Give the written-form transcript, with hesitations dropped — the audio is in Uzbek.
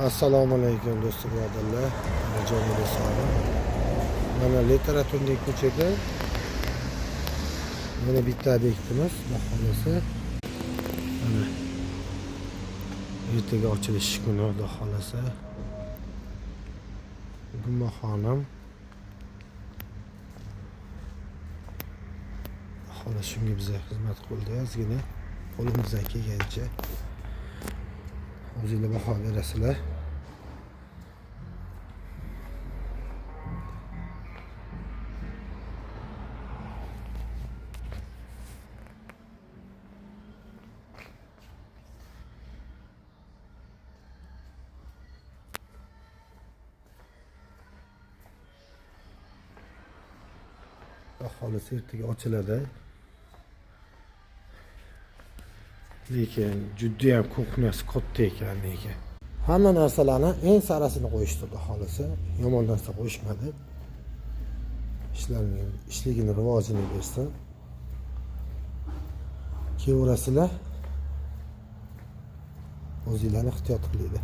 Assalomu alaykum, do'stlar, birodarlar. Joninglar sog'lik. Mana Литературный ko'chada mana bitta obyektimiz, xudo xohlasa. Mana ertaga ochilish kuni, xudo xohlasa. Gummaxonim. Xolos, shunga biza xizmat qildi ozgina qo'limizdan kelgancha. O'zinglar baho berasizlar. Xudo xohlasa, ertaga ochiladi. Lekin judayam кухня si katta ekan lekin. Hamma narsalarni eng sarasini qo'yishdi, xudo xohlasa. Yomon narsa qo'yishmadi. Ishlarni ishligini rivojini bersin. Kelaverasizlar. O'zinglarni ehtiyot qilinglar.